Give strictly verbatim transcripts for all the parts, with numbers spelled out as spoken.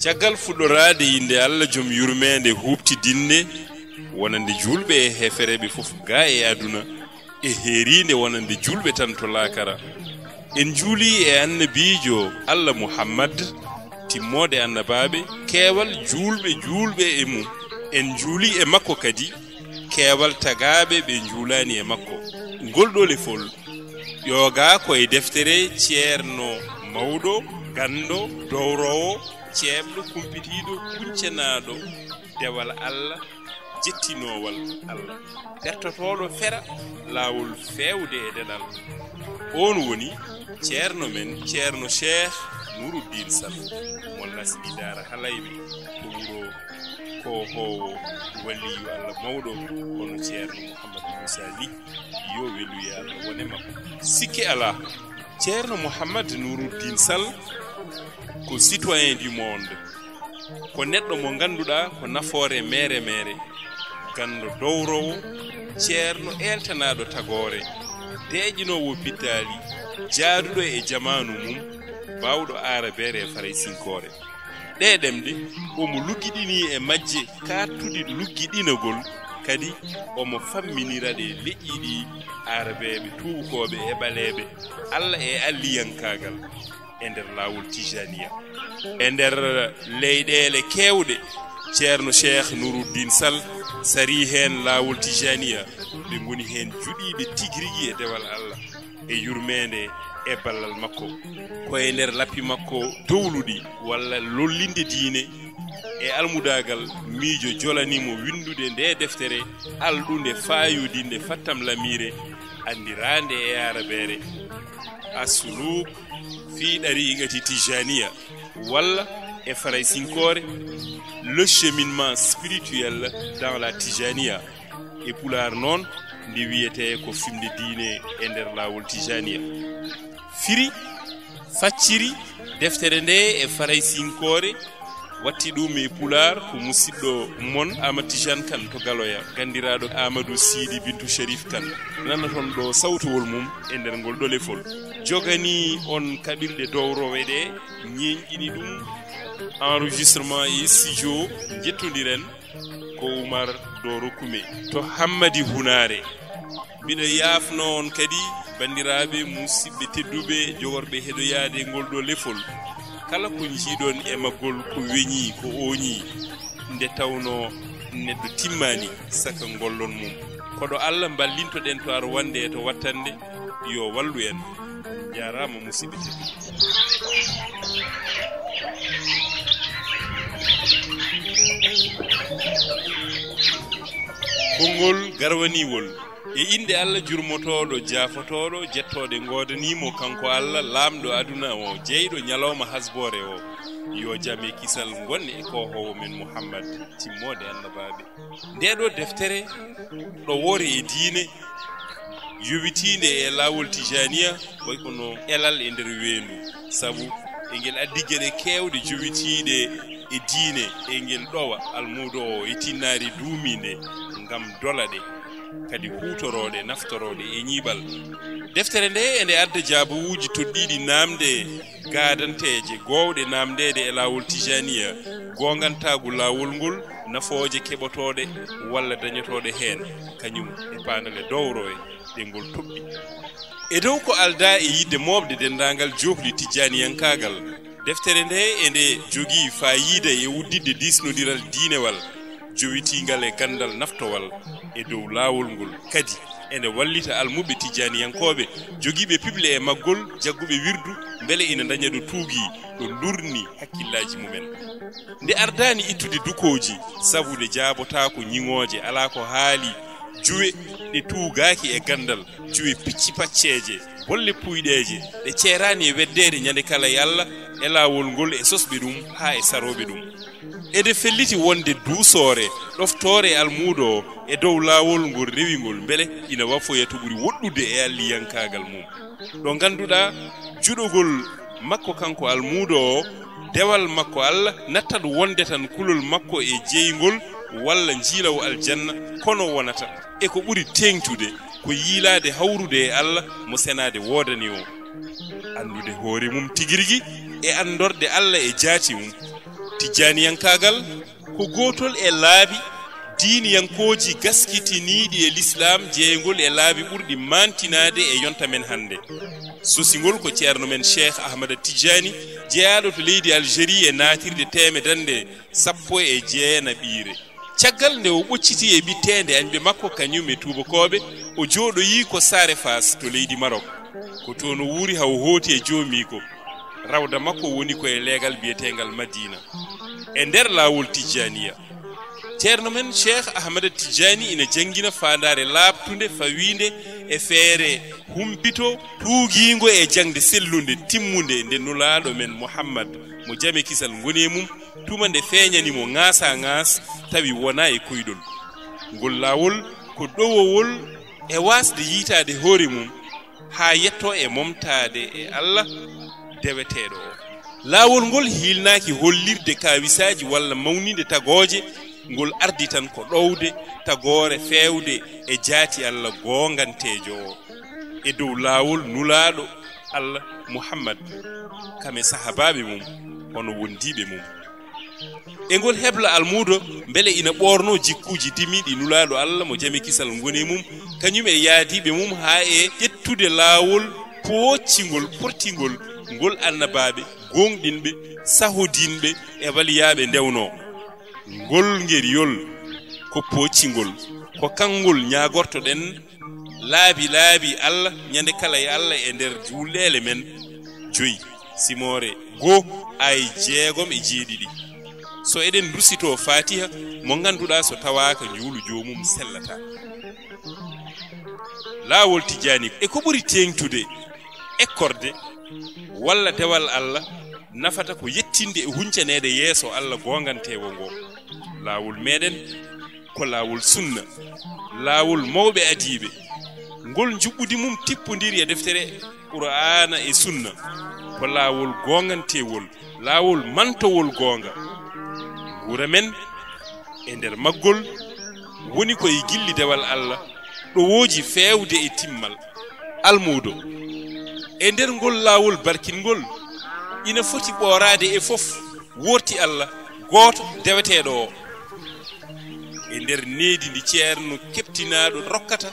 Caggal fuɗɗoraade innde Allah jom yurmeende huuɓtidinnde, wonande juulɓe e heefereeɓe fof gaa e aduna, e heeriinde wonande juulɓe tan to laakara. En njuulii e annabiijo Allah Muhammad, timmoode annabaaɓe, keewal juulɓe juulɓe e mum. En njuulii e makko kadi, keewal tagaaɓe ɓe njuulaani e makko. Ngol ɗoo lefol, ƴoogaa ko e deftere ceerno mawɗo, ganndo, dowrowo, ceeɓɗo, kumpitiiɗo, kuncanaaɗo dewal Allah, jettinoowal Allah, pertotooɗo fera laawol feewde e denal. Oon woni ceerno men, ceerno Cheikh Nuruddin Sall, mo Lasɗi Daara Halayɓe, to wuro Koohoowo, waliyu Allah mawɗo, hono ceerno Mouhammad Moussa Ly, yo weluye Allah wone makko. Sikke alaa, ceerno Mouhammad Nuruddin Sall ko citoyen du monde. Ko neɗɗo mo ngannduɗaa ko nafoore meere meere, ganndo dowrowo, ceerno eeltanaaɗo tagoore, deeƴinoowo pittaali, jaaduɗo e jamaanu mum, baawɗo aarabeere e faraysinkoore. Ɗee ɗemɗe, omo luggiɗinii e majje kaartuɗi luggiɗinagol, kadi omo famminira ɗe leƴƴi ɗi, aarabeeɓe, tuubakooɓe e ɓaleeɓe, Allah e alliyankaagal e nder laawol Tijaniya. E nder leyɗeele keewɗe, ceerno Cheikh Nuruddin Sall sarii heen laawol Tijaniya, ɓe ngoni heen juɗiiɓe tigi rigi e dewal Allah, e yurmeende, e ballal makko. Ko e nder lappi makko dowluɗi walla lollinde diine e almudaagal, miijo jolanii mo winndude ndee deftere alɗunde faayodinde Fattam Lamiire, anndiraande e aarabeere As-Suluk fi Ɗariiqati Tijaniya, walla e faraysinkoore Le cheminement spirituel dans la Tijaniya. E pulaar noon, nde wiyetee ko Fimde Diine e nder Laawol Tijaniya. Firi, facciri deftere nde e faraysinkoore, watti ɗum e pulaar ko musidɗo mon Aamadu Tijaan Kan to Galoya, ganndiraaɗo Aamadu Siidi Bintu Sherif Kan. Nanaton ɗo sawtowol mum e nder ngol ɗo lefol. Joganii on kaɓirɗe dowrowe ɗe, ñeeñɗini ɗum, enregistrement e studio, njettondiren. Ko Umar Dooro Kume to Hammadi Hunaare. Mbiɗo yaafnoo on kadi, banndiraaɓe, musidɓe tedduɓe, jogorɓe heɗoyaade ngol ɗo lefol. Kala ko njiiɗon e maggol ko weñii, ko ooñii, nde tawnoo neɗɗo timmaani saka gollon mum. Ko ɗo Allah mballintoɗen to ar wonde e to wattande, yo wallu en. Jaaraama musidɓe tedduɓe. Konngol garwaniiwol. E innde Allah jurmotooɗo, jaafotooɗo, jettooɗe ngoodanii mo, kanko Allah, laamɗo aduna o, jeyɗo ñalawma hasboore o. Yo jam e kisal ngon e koohoowo men Muhammad, timmoode annabaaɓe. Ndee ɗoo deftere ɗo woore e diine, yowitiinde e laawol Tijaniya, way kono elal e nder weendu, sabu e ngel addi geɗe keewɗe jowitiiɗe e diine, e ngel ɗowa almuudo o e tinnaari duumiinde ngam dola ɗe, kadi huutorooɗe, naftorooɗe e ñiiɓal. Deftere nde ene adda jaabawuuji toɗɗiiɗi naamnde gaadanteeje, goowɗe naamndeede e laawol Tijaniya, goongantaagu laawol ngol, nafooje keɓotooɗe walla dañotooɗe heen, kañum e paandale dowrowe ɗe ngol toɗɗi. E dow ko aldaa e yiɗde mooɓde denndaangal jookli tijjaniyankaagal, deftere nde ene jogii faayiida e udditde diisnondiral diinewal, jowitiingal e ganndal naftowal e dow laawol ngol. Kadi, ene wallita almuɓɓe tijjaniyankooɓe jogiiɓe piɓle e maggol, jagguɓe wirdu, mbele ina ndaña ɗo tuugii, ɗo ndurni hakkillaaji mumen. Nde ardaani ittude dukooji, sabu nde jaabotaako ñiŋooje, alaa ko haali, juwe ɗe tuugaaki e ganndal, juwe picci-pacceeje, bolle puuyɗeeje, ɗe ceeraani e weddeede ñande kala e Allah, e laawol ngol, e sosɓe ɗum, haa e sarooɓe ɗum. Eɗe felliti wonde duusoore, ɗoftoore almuudo o e dow laawol ngol rewi ngol, mbele ina wafoya to ɓuri woɗɗude e alliyankaagal mum. Ɗo ngannduɗaa, juɗogol makko kanko almuudo o, dewal makko Allah, nattat wonde tan kulol makko e jeyngol walla njiilawo aljanna, kono wonata e ko ɓuri teeŋtude, ko yiilaade hawrude e Allah mo senaade woodani o, anndude hoore mum tigi rigi e anndorde Allah e jaati mum. Tijjaaniyankaagal ko gootol e laabi diiniyankooji gaskitiniiɗi e Lislaam, jeyngol e laabi ɓurɗi maantinaade e yonta men hannde. Sosingol ko ceerno men Cheikh Ahmada Tijjaani, jeyaaɗo to leydi Algérie e naatirde teemedannde sappo e jeenaɓiire. Caggal nde o ɓoccitii e ɓitteende añɓe makko, kañum e tuubakooɓe, o jooɗoyii ko Saare Faas to leydi Marok. Ko toon o wuuri haa o hooti e joomiiko. Rawda makko woni ko e leegal biyeteengal Madiina, e nder laawol Tijjaaniya. Ceerno men Cheikh Ahmada Tijjaani ina janngina faandaare laaɓtunde fawiinde e feere humpito tuugiingo e jaŋde sellunde timmunde nde Nulaaɗo men Muhammad, mo jam e kisal ngoni e mum, tuma nde feeñani mo ŋaasaa-ŋaas, tawi wonaa e koyɗol. Ngol laawol ko ɗowowol e waasde yiytaade hoore mum, haa yettoo e momtaade e Allah deweteeɗo o. Laawol ngol hiilnaaki hollirde kaawisaaji walla mawninde tagooje, ngol ardi tan ko ɗowde tagoore feewde e jaati Allah goonganteejo o, e dow laawol Nulaaɗo Allah Muhammad, kam e sahaabaaɓe mum, hono wondiiɓe mum. E ngol hebla almuudo, mbele ina ɓoornoo jikkuuji dimiiɗi Nulaaɗo Allah, mo jam e kisal ngoni e mum, kañum e yaadiiɓe mum, haa e ƴettude laawol pooccingol, portingol, ngol annabaaɓe, gooŋɗinɓe, sahodiinɓe e waliyaaɓe ndewnoo. Ngol ngeriyol ko pooccingol, ko kanngol ñaagortoɗen laabi laabi Allah ñande kala e Allah e nder juulɗeele men joyi, simoore goo, aaye jeegom e jeeɗiɗi. So eɗen ndusitoo Faatiha mo ngannduɗaa so tawaaka njuulu joomum sellataa. Laawol Tijjaani e ko ɓuri teeŋtude, ekkorde, walla dewal Allah nafata ko yettinde e huncaneede yeeso Allah goonganteewo ngo. Laawol meɗen ko laawol sunna, laawol mawɓe adiiɓe. Ngol njuɓɓudi mum tippondiri e deftere Qur'aana e sunna, ko laawol goonganteewol, laawol mantowol goonga. Nguura men e nder maggol woni ko e gilli dewal Allah, ɗowooji feewde e timmal. Almuudo, e nder ngol laawol barkingol, ina foti ɓooraade e fof, woorti Allah gooto deweteeɗo o. E nder needi ndi ceerno keɓtinaaɗo rokkata,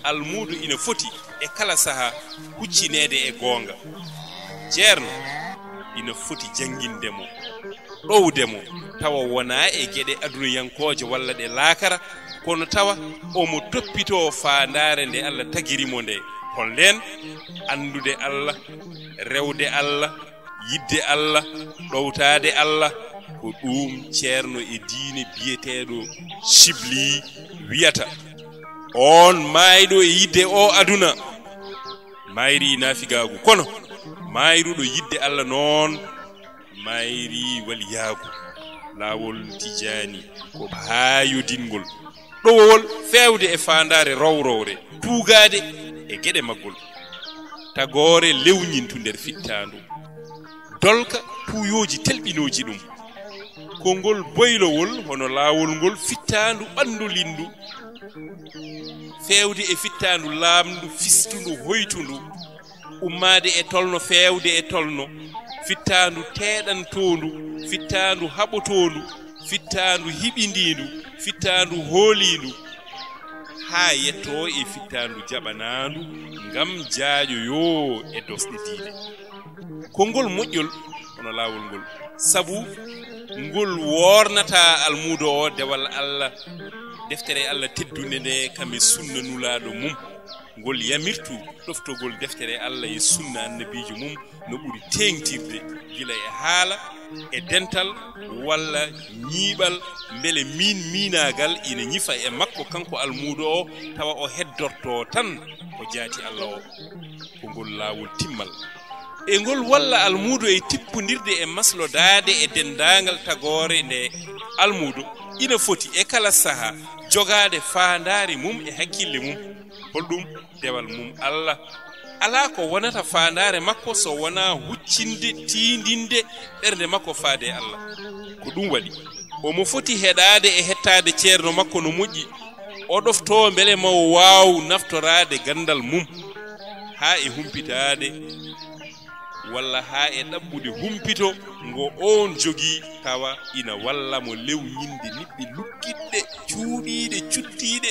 almuudo ina foti e kala sahaa huccineede e goonga. Ceerno ina foti jannginde mo, ɗowde mo, tawa wonaa e geɗe adunayankooje walla ɗe laakara, kono tawa omo toppitoo faandaare nde Allah tagiri mo nde. Hol ndeen? Anndude Allah, rewde Allah, yiɗde Allah, ɗowtaade Allah, ko ɗuum ceerno e diine biyeteeɗo Chibli wiyata. Oon maayɗo e yiɗde o aduna, maayri naafigaagu, kono maayruɗo yiɗde Allah noon, maayri waliyaagu. Laawol Tijaani ko paayodingol, ɗowowol feewde e faandaare rowrowre, tuugaade e geɗe maggol. Tagoore lewñintu nder fittaandu, dolka tuuyooji telɓinooji ɗum. Ko ngol boylowol hono laawol ngol fittaandu ɓanndu linndu, feewde e fittaandu laaɓndu, fistundu, hoytundu, ummaade e tolno, feewde e tolno, fittaandu teeɗantoondu, fittaandu haɓotoondu, fittaandu hiɓindiindu, fittaandu hooliindu, haa yettoo e fittaandu jaɓanaandu ngam jaaƴoyoo e doosɗe diine. Ko ngol moƴƴol hono laawol ngol, sabu ngol woornataa almuudo o dewal Allah, deftere Allah teddunde nde, kam e sunna Nulaaɗo mum. Ngol yamirtu ɗoftogol deftere Allah e sunna Annabiijo mum no ɓuri teeŋtirde, gila e haala, e dental, walla ñiiɓal, mbele miin miinaagal ina ñifa e makko, kanko almuudo o, tawa o heddortoo tan ko jaati Allah o. Ko ngol laawol timmal. E ngol walla almuudo e tippondirde e maslodaade e denndaangal tagoore nde. Almuudo ina foti e kala sahaa jogaade faandaare mum e hakkille mum. Holɗum dewal mum Allah? Alaa ko wonata faandaare makko so wonaa huccinde, tiindinde ɓernde makko faade e Allah. Ko ɗum waɗi omo foti heɗaade e hettaade ceerno makko no moƴƴi. O ɗoftoo mbele mo waaw naftoraade ganndal mum haa e humpitaade walla haa e ɗaɓɓude humpito ngo oon jogii, tawa ina walla mo lewñinde niɓɓe luggiɗɗe, cuuɗiiɗe, cuttiiɗe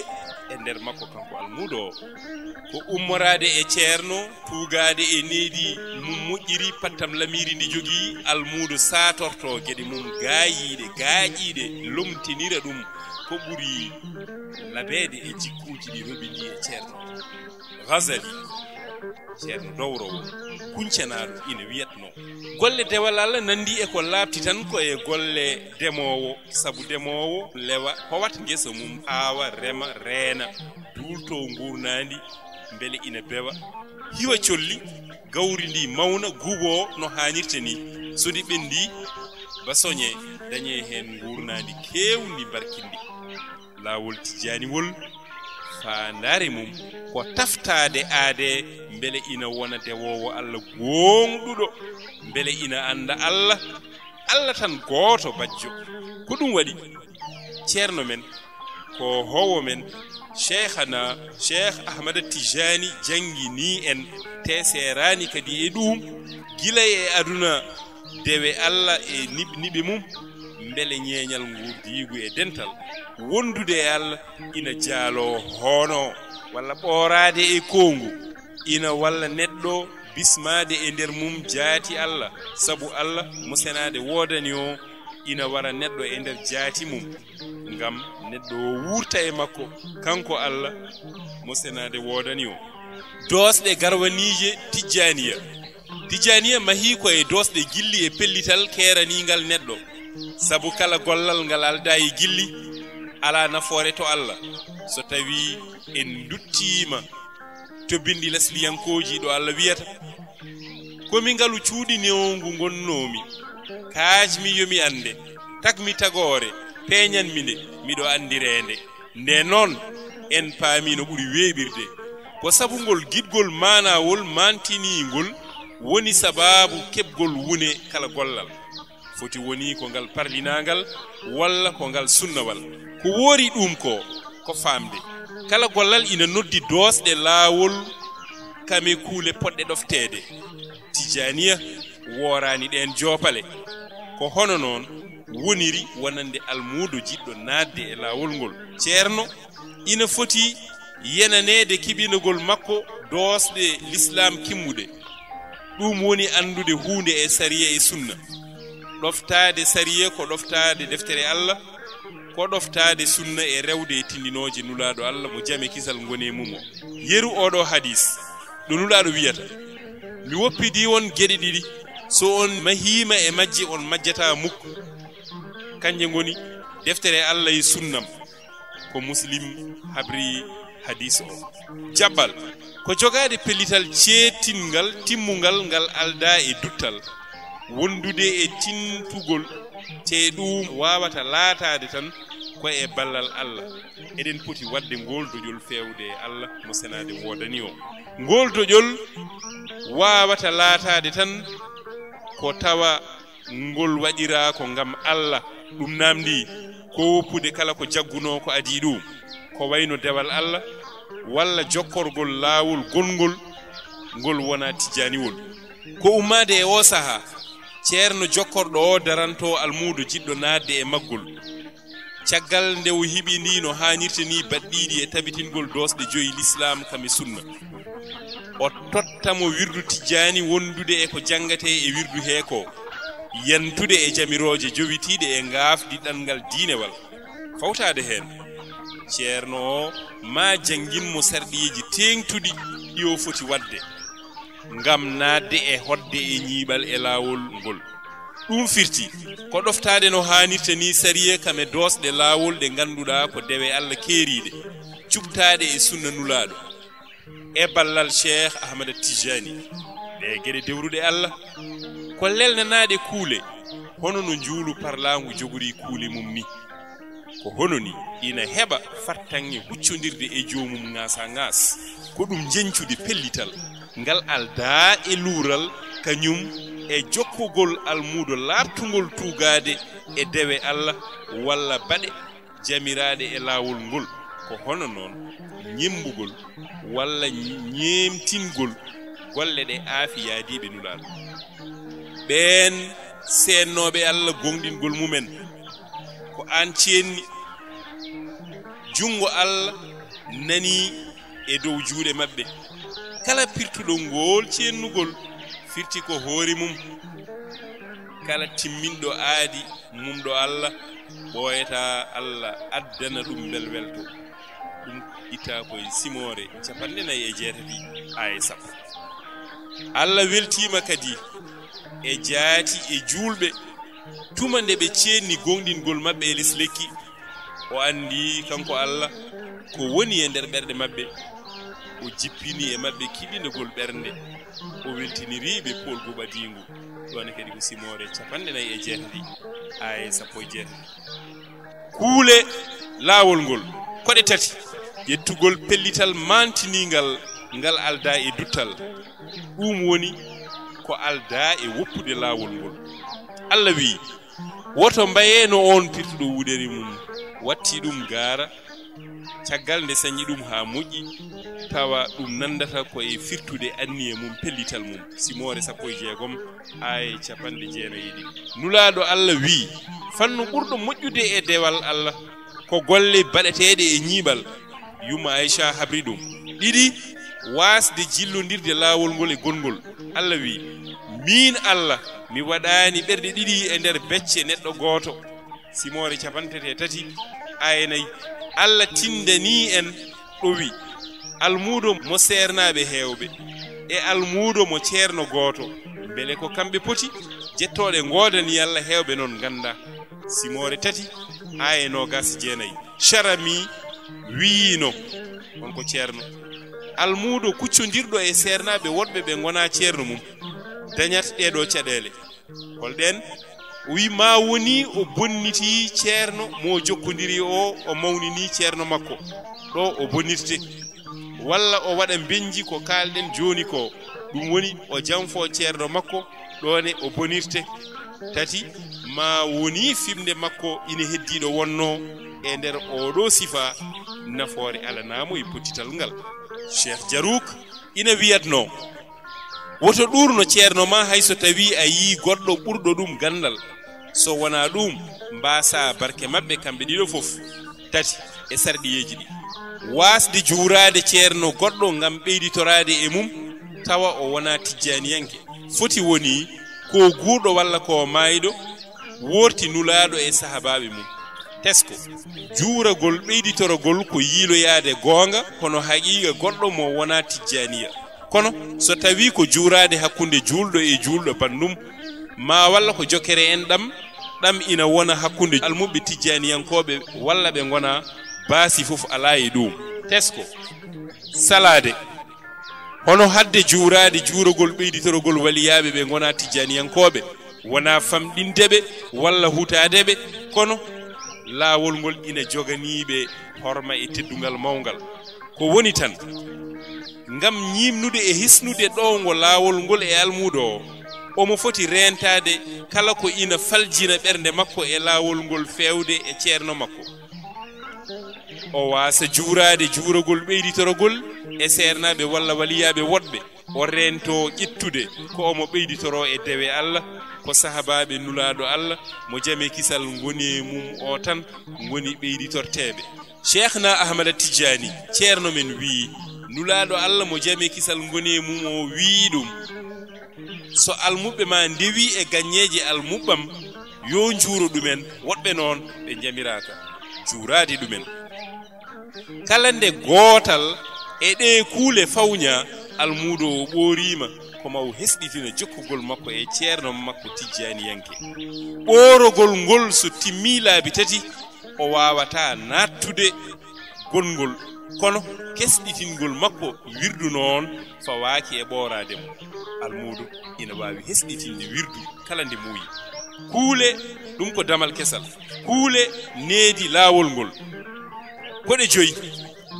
e nder makko, kanko almuudo o. Ko ummoraade e ceerno, tuugaade e needi mum moƴƴiri, pattam lamiiri ndi jogii, almuudo saatortoo geɗe mum gaayiiɗe, gaaƴiiɗe, lomtinira ɗum ko ɓuri labeede e jikkuuji ɗi roɓindii e ceerno Ghazali, ceerno dowrowo, kuncanaaɗo, ina wiyatnoo: Golle dewal Allah nanndi e ko laaɓti tan ko e golle demoowo, sabu demoowo lewa, howat ngesa mum, aawa, rema, reena, duultoo nguurnaandi, mbele ina bewa, hiwa colli, gawri ndi mawna, guuboo no haanirta ni. So ndi ɓenndii, ba soñee, dañee heen nguurnaandi keewndi, barkinndi. Laawol Tijjaaniwol, faandaare mum ko taftaade aadee, mbele ina wona dewoowo Allah gooŋɗuɗo, mbele ina annda Allah, Allah tan gooto bajjo. Ko ɗum waɗi ceerno men, ko hoowo men, Cheikhana Cheikh Ahmada Tijani jannginii en, te seeraani kadi e ɗuum, gila e aduna, dewe Allah e niɓ-, niɓe mum, mbele ñeeñal nguurdiigu e dental, wondude e Allah ina jaaloo hono walla ɓooraade e koongu, ina walla neɗɗo bismaade e nder mum jaati Allah, sabu Allah mo senaade woodani o, ina wara neɗɗo e nder jaati mum, ngam neɗɗo o wuurta e makko, kanko Allah mo senaade woodani o. Doosɗe garwaniije Tijjaaniya. Tijjaaniya mahii ko e doosɗe gilli e pellital keeraniingal neɗɗo, sabu kala gollal ngal aldaa e gilli, alaa nafoore to Allah. So tawii en nduttiima to binndi lasliyankooji ɗo Allah wiyata: Ko mi ngalu cuuɗinoowu ngonnoomi, kaajmi yo mi annde, tagmi tagoore, peeñanmi nde, miɗo anndireende. Nde noon, en paami no ɓuri weeɓirde. Ko sabu ngol giɗgol maanawol maantiniingol woni sabaabu keɓgol wune kala gollal. Foti woni ko ngal parlinaangal walla ko ngal sunnawal. Ko woori ɗuum ko, ko faamde. Kala gollal ina noddi doosɗe laawol kame kuule potɗe ɗofteede. Tijjaaniya wooraani ɗeen joopale. Ko hono noon woniri wonande almuudo jiɗɗo naatde e laawol ngol. Ceerno ina foti yenaneede keɓinagol makko doosɗe lislaam kimmuɗe. Ɗum woni anndude huunde e sariya e sunna. Ɗoftaade sariya ko ɗoftaade deftere Allah, ko ɗoftaade sunna e rewde e tindinooje Nulaaɗo Allah mo jam e kisal ngoni e mum o. Yeru oɗo hadis, ɗo Nulaaɗo wiyata: Mi woppidii on geɗe ɗiɗi, so on mahiima e majje, on majjataa mukk. Kanje ngoni deftere Allah e sunnam. Ko Muslim habri hadis o. Jaɓɓal, ko jogaade pellital ceedtinngal, timmungal, ngal aldaa e duttal, wondude e tintugol, te ɗum waawata laataade tan ko e ballal Allah. Eɗen poti waɗde ngool doƴol feewde e Allah mo senaade woodani o. Ngool doƴol waawata laataade tan ko tawa ngol waɗiraa ko ngam Allah, ɗum naamndii ko woppude kala ko jaggunoo ko adii ɗum, ko wayno dewal Allah walla jokkorgol laawol gongol, ngol wonaa tijjaaniwol. Ko ummaade e oo sahaa, ceerno jokkorɗo o darantoo almuudo jiɗɗo naatde e maggol. Caggal nde o hiɓindii no haanirta nii baɗɗiiɗi e tabitingol doosɗe joyi lislaam kam e sunna, o totta mo wirdu tijjaani wondude e ko janngatee e wirdu hee ko, yantude e jamirooje jowitiiɗe e ngaafdi ɗanngal diinewal. Fawtaade heen, ceerno o maa janngin mo sarɗiyeeji teeŋtuɗi ɗi o foti waɗde ngam naatde e hoɗde e ñiiɓal e laawol ngol. Ɗum firti ko ɗoftaade no haanirta nii sariya kam e doosɗe laawol ɗe ngannduɗaa ko dewe Allah keeriiɗe, cuɓtaaɗe e sunna Nulaaɗo, e ballal Cheikh Ahmada Tijani. Ɗee geɗe dewruɗe Allah ko lelnanaaɗe kuule, hono no njuulu parlaangu jogori kuule mum ni. Ko hono ni ina heɓa fartaŋŋe huccondirde e joomum ŋaasa ŋaas. Ko ɗum njeñcude pellital ngal aldaa e luural, kañum e jokkugol almuudo laaɓtungol tuugaade e dewe Allah walla baɗe jamiraaɗe e laawol ngol. Ko hono noon ñemmbugol walla ñeemtingol golle ɗe aafi yaadiiɓe Nulaaɗo. Ɓeen seennooɓe Alla goongɗingol mumen, ko aan ceenni. Junngo Alla nanii e dow juuɗe maɓɓe. Kala pirtuɗo ngool ceennugol firti ko hoore mum. Kala timminɗo aadi mum ɗo Alla, ɓooyataa Alla addana ɗum mbelwelto. Ɗum ittaa ko e simoore capanɗe nayi e jeetati, aaya sappo. Alla weltiima kadi e jaati e juulɓe, tuma nde ɓe ceenni goongɗingol maɓɓe e les lekki. O anndi, kanko Alla, ko woni e nder ɓerɗe maɓɓe. O jippini e maɓɓe kiɓinagol ɓernde. O weltiniri ɓe poolgu ɓadiingu. Ɗoon kadi ko simoore capanɗe nayi e jeetati, aaya sappo e jeetati. Kuule laawol ngol, koɗe tati, ƴettugol pellital maantiniingal, ngal aldaa e duttal. Ɗum woni ko aldaa e woppude laawol ngol. Alla wiyi, woto mbayee no oon pirtuɗo wudere mum, watti ɗum gaara, caggal nde sañi ɗum haa moƴƴi, tawa ɗum nanndata ko e firtude anniya mum, pellital mum. Simoore sappo e jeegom, aaya capanɗe jeenayi e ɗiɗi. Nulaaɗo Alla wiyi, fannu ɓurɗo moƴƴude e dewal Alla ko golle baɗeteeɗe e ñiiɓal. Yumma Ayca habri ɗum. Ɗiɗi, waasde jillondirde laawol ngol e gongol. Alla wiyi, miin Alla, mi waɗaani ɓerɗe ɗiɗi e nder becce neɗɗo gooto. Simoore capanɗe tati e tati, aaya nayi. Alla tindanii en ɗowi, almuudo mo seernaaɓe heewɓe, e almuudo mo ceerno gooto. Mbele ko kamɓe poti? Jettooɗe ngoodanii Alla, heewɓe noon nganndaa. Simoore tati, aaya noogaas e jeenayi. Carami wiyiino, on ko ceerno, almuudo kuccondirɗo e seernaaɓe woɗɓe ɓe ngonaa ceerno mum, dañat ɗee ɗoo caɗeele. Hol ɗeen? O wiyi, maa wonii o bonnitii ceerno mo o jokkondiri o, o mawninii ceerno makko, ɗo o bonnirte. Walla o waɗa mbeñji ko kaalɗen jooni ko, ɗum woni o janfoo ceerno makko, ɗoone o bonirte. Tati, maa wonii fiɓnde makko ina heddii ɗo wonnoo e nder oo ɗoo sifaa, nafoore alanaamo e pottital ngal. Cheikh Jarouk ina wiyatnoo, woto ɗuurno ceerno ma hay so tawii a yii goɗɗo ɓurɗo ɗum ganndal, so wonaa ɗuum, mbaasaa barke maɓɓe kamɓe ɗiɗo fof. Tati, e sarɗiyeeji ɗi. Waasde juuraade ceerno goɗɗo ngam ɓeyditoraade e mum, tawa o wonaa tijjaaniyanke. Foti woni ko guurɗo walla ko maayɗo, woorti Nulaaɗo e sahaabaaɓe mum. Tesko, juuragol ɓeyditoragol ko yiiloyaade goonga, hono haqiiqa goɗɗo mo wonaa tijjaaniya. Kono so tawii ko juuraade hakkunde juulɗo e juulɗo banndum, maa walla ko jokkere en ɗam, ɗam ina wona hakkunde almuɓɓe tijjaaniyankooɓe walla ɓe ngonaa, baasi fof alaa e ɗuum. Tesko, salaade, hono haɗde juuraade juuragol ɓeyditoragol waliyaaɓe ɓe ngonaa tijjaaniyankooɓe, wonaa famɗinde ɓe walla hutaade ɓe, kono laawol ngol ina joganii ɓe horma e teddungal mawngal. Ko woni tan, ngam ñiiɓnude e hisnude ɗowngo laawol ngol e almuudo o, omo foti reentaade kala ko ina faljina ɓernde makko e laawol ngol feewde e ceerno makko. O waasa juuraade juuragol ɓeyditoragol e seernaaɓe walla waliyaaɓe woɗɓe, o reentoo ƴettude ko omo ɓeyditoroo e dewe Alla, ko sahaabaaɓe Nulaaɗo Alla, mo jam e kisal ngoni e mum o tan, ngoni ɓeyditorteeɓe. Cheikhna Ahmada Tijjaani, ceerno men, wiyi, Nulaaɗo Alla, mo jam e kisal ngoni e mum o, wiyi ɗum, so almuɓɓe ma ndewii e gaññeeje almuɓɓam, yo njuuro ɗumen, woɗɓe noon ɓe njamiraaka juuraade ɗumen. Kala nde gootal e ɗee kuule fawñaa, almuudo o ɓooriima ko ma o hesɗitina jokkugol makko e ceerno makko tijjaaniyanke. Ɓoorogol ngol so timmii laabi tati, o waawataa naattude gongol, kono kesɗitingol makko wirdu noon fawaaki e ɓooraade mo. Almuudo ina waawi hesɗitinde wirdu kala nde muuyi. Kuule, ɗum ko damal kesal. Kuule needi laawol ngol. Koɗe joyi.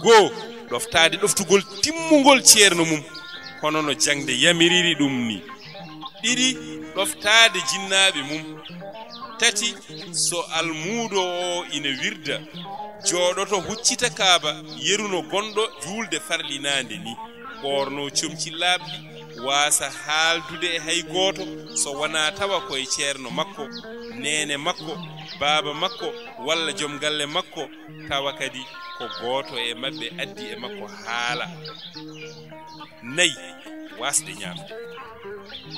Goo, ɗoftaade ɗoftugol timmungol ceerno mum, hono no jaŋde yamiriri ɗum ni. Ɗiɗi, ɗoftaade jinnaaɓe mum. Tati, so almuudo o ina wirda, jooɗoto huccita Kaaba, yeru no gonɗo juulde farlinaande ni, ɓoorno comci laaɓɗi, waasa haaldude e hay gooto so wonaa tawa ko e ceerno makko, neene makko, baaba makko, walla joom galle makko, tawa kadi ko gooto e maɓɓe addi e makko haala. Nayi, waasde ñaamde.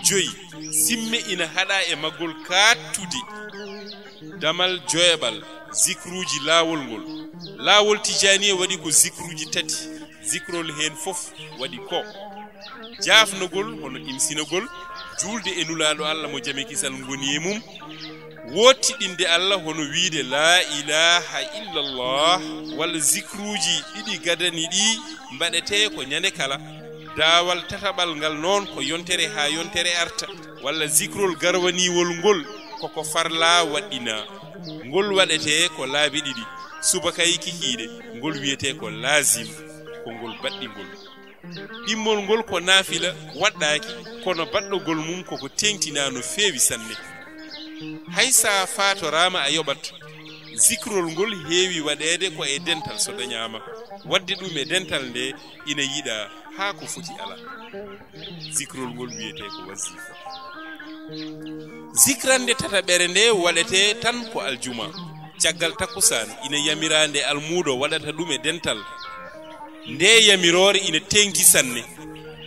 Joyi, simme ina haɗa e maggol kaattude. Damal joyaɓal, zikruuji laawol ngol. Laawol Tijaaniya waɗi ko zikruuji tati. Zikrol heen fof waɗi ko: jaafnogol, hono ɗimsinogol, juulde e Nulaaɗo Allah mo jam e kisal ngoni e mum, woottiɗinde Allah, hono wiyde laa ilaaha illallah, walla zikruuji ɗiɗi gadani ɗi mbaɗetee ko ñande kala, daawal tataɓal ngal noon ko yontere haa yontere arta, walla zikrol garwaniiwol ngol koko farlaa waɗɗinaa. Ngol waɗetee ko laabi ɗiɗi, subaka e kikiiɗe, ngol wiyetee ko laazim, ko ngol baɗɗingol. Ɗimmol ngol ko naafila waɗɗaaki, kono baɗɗogol mum koko teeŋtinaa no feewi sanne. Hay sa faatoraama a yoɓat, zikrol ngol heewi waɗeede ko e dental so dañaama, waɗde ɗum e dental nde ina yiɗaa haa ko foti alaa. Zikrol ngol wiyetee ko wazifa. Zikrande tataɓere nde waɗetee tan ko aljuma. Caggal takkusaan ina yamiraa nde almuudo waɗata ɗum e dental. Nde yamiroore ina teeŋti sanne.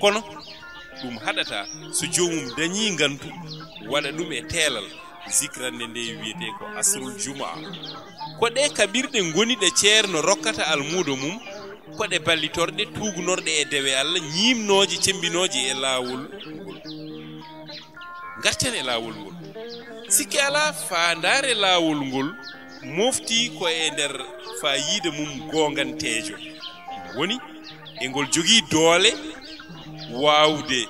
Kono ɗum haɗataa so joomum dañii ngantu waɗa ɗum e teelal. Zikrande nde wiyetee ko asrul jumaa. Ko ɗe kaɓirɗe ngoni ɗe ceerno rokkata almuudo mum, ko ɗe ballitorɗe tuugnorɗe e dewe Allah, ñiimnooje, cemmbinooje e laawol ngol. Ngarten e laawol ngol. Sikke alaa, faandaare laawol ngol mofti ko e nder faayiida mum goonganteejo. Woni, e ngol jogii doole waawde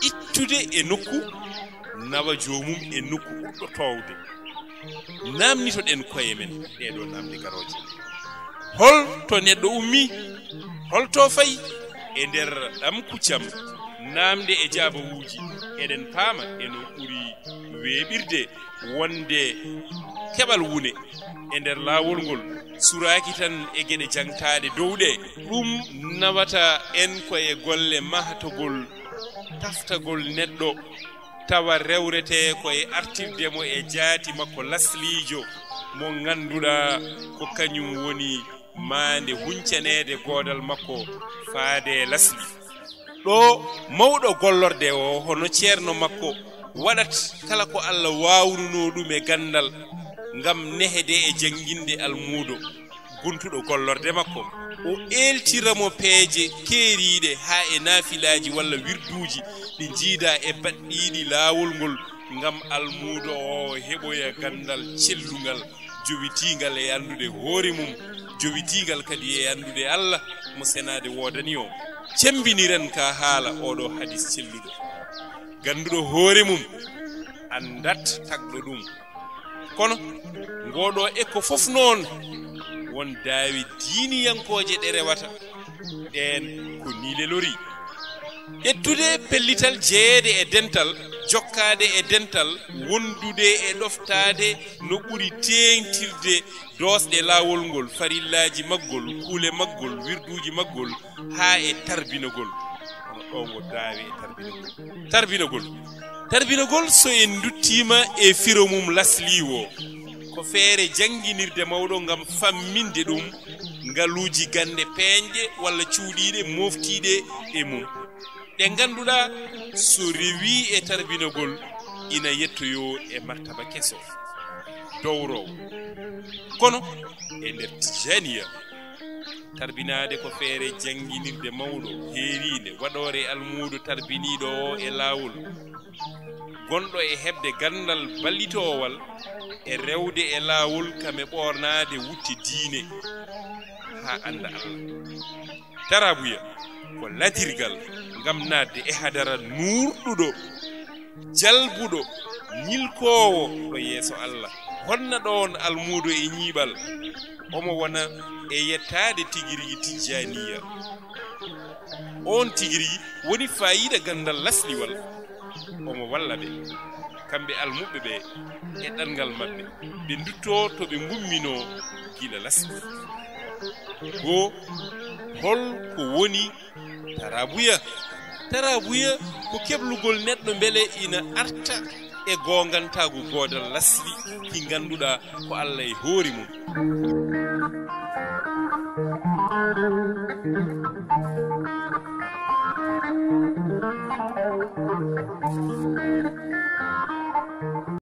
ittude e nokku, nawa joomum e nokku ɓurɗo toowde. Naamnitoɗen koye men ɗee ɗoo naamne garooje. Hol to neɗɗo ummii? Hol to fayi? E nder ɗam kuccam, naamnde e jaabawuuji, eɗen paama eno ɓuri weeɓirde wonde keɓal wune e nder laawol ngol, suraaki tan e geɗe jaŋtaaɗe dow ɗe. Ɗum nawata en ko e golle mahtagol, taftagol neɗɗo, tawa rewretee ko e artirde mo e jaati makko lasliijo, mo ngannduɗaa ko kañum woni maande huncaneede goodal makko faade lasli. Ɗo mawɗo gollorde o, hono ceerno makko, waɗat kala ko Allah waawnunoo ɗum e ganndal ngam nehde e jannginde almuudo guntuɗo gollorde makko. O eeltira mo peeje keeriiɗe haa e naafilaaji walla wirduuji ɗi njiidaa e baɗɗiiɗi laawol ngol, ngam almuudo o heɓoya ganndal cellungal, jowitiingal e anndude hoore mum, jowitiingal kadi e anndude Allah mo senaade woodani o. Cemmbiniren ka haala oɗo hadis celluɗo. Gannduɗo hoore mum anndat tagɗo ɗum. Kono ngoɗo e ko fof noon, won daawe diiniyankooje ɗe rewata. Ɗeen ko ni lelori. Ƴettude pellital jeyeede e dental, jokkaade e dental, wondude e ɗoftaade no ɓuri teeŋtirde doosɗe laawol ngol, farillaaji maggol, kuule maggol, wirduuji maggol, haa e tarbinagol. Kono ɗo ngo daawe e tarbinagol. Tarbinagol. Tarbinagol, so en nduttiima e firo mum lasli o, ko feere jannginirde mawɗo ngam famminde ɗum ngaluuji gannde peeñɗe walla cuuɗiiɗe mooftiiɗe e mum, ɗe ngannduɗaa so rewii e tarbinagol ina yettoyoo e martaba keso, dowrowo. Kono e nder Tijaaniya, tarbinaade ko feere jannginirde mawɗo, heeriinde, waɗoore almuudo tarbiniiɗo o e laawol, gonɗo e heɓde ganndal ballitoowal e rewde e laawol kam e ɓoornaade wutte diine haa annda Allah. Tarabuya ko ladirgal ngam naatde e hadara nuurɗuɗo, jalbuɗo, ñilkoowo ɗo yeeso Allah. Honna ɗoon almuudo e ñiiɓal, omo wona e yettaade tigi rigi Tijjaaniya. Oon tigi rigi woni faayiida ganndal lasliwal, omo walla ɓe. kamɓe almuɓɓe ɓe e ɗanngal maɓɓe, ɓe nduttoo to ɓe ngumminoo gila lasɓi. Goo, hol ko woni taraabuya? Taraabuya ko keblugol neɗɗo mbele ina arta e goongantaagu goodal lasli ki ngannduɗaa ko Allah e hoore mum.